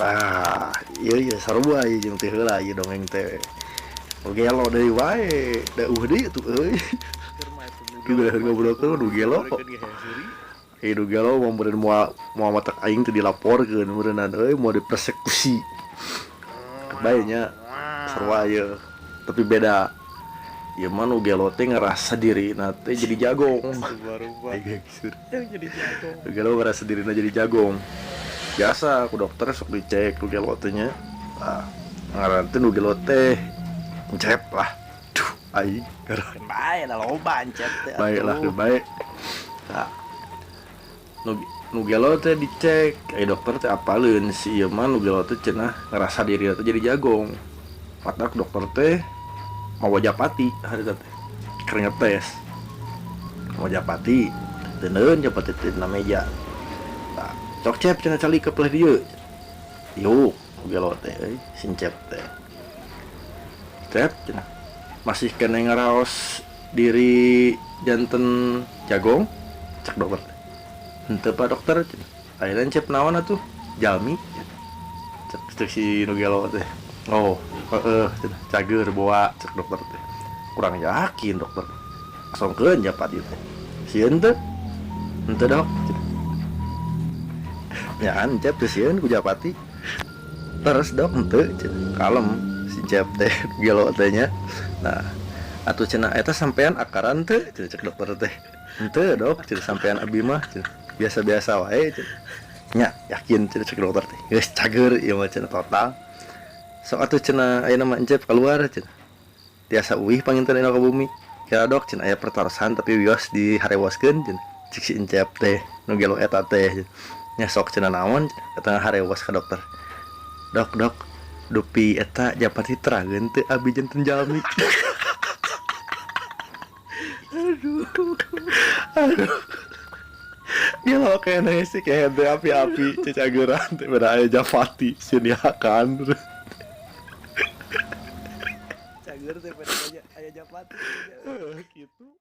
Tah, ieu ieu sarua ieu jeung teh heula ieu dongeng teh. Nu gelo deui wae, da eueuh deui atuh euy. Kieu ngobrolkeun nu gelo. Ieu nu gelo mah meureun moal moal matak aing teh dilaporkeun meureunan euy, moal dipersekusi. Bae nya sarua ieu, tapi beda. Ieu mah nu gelo teh ngerasa dirina teh jadi jagong. Jadi jagong. Nu gelo ngerasa dirina jadi jagong. Biasa ku dokter sok dicek nu gelo teh nya. Tah, ngaran teh nu gelo teh Encep lah. Duh, aing Keun bae da loba Encep teh. Bae lah, keun bae. Tah. Nu gelo teh dicek, ai dokter teh apaleun si ieu mah nu gelo teh cenah ngerasa dirina teh jadi jagong. Matak dokter teh mawa japati harita teh. Keur ngetes. Mawa japati, teuneun japati teh dina meja. Tah, cok Cep cenah calik ke peleh dieu. Yuk, nu gelo teh euy, si Encep teh. Cep cenah. Masih keneh ngaraos diri janten jagong? Cek dokter teh. Henteu Pak Dokter cenah. Ayeuna Encep naon atuh? Jalmi. Cek cek si nu gelo teh. Oh, heeh cenah, cager boa cek dokter teh. Kurang yakin dokter. Asongkeun japati teh. Sieun teu? Henteu Dok cenah. Nyaan Encep teu sieun ku japati. Terus Dok henteu cenah. Kalem si Encep teh gelo teh nya. Nah, atuh cenah eta sampean akaran teu? Cenah cek dokter teh. Henteu Dok cenah sampean abi mah cenah. Biasa-biasa wae cenah. Nya yakin cenah cek dokter teh. Geus cager ieu mah cenah total. Sok atuh cenah ayeuna mah Encep keluar cenah. Tiasa uih panginten ayeuna ka bumi. Kira Dok cenah aya pertarosan tapi wios diharewoskeun cenah. Cek si Encep teh nu gelo eta teh. Nya sok cenah naon eta harewos ka dokter. Dok, Dok, dupi eta japati terageun teu abi janten jalmi. Aduh. Aduh. Gelo keneh si kehed teh api-api cecageuran teh beda aya japati sieun dihakan. Cager teh pada aya japati. Heuh kitu.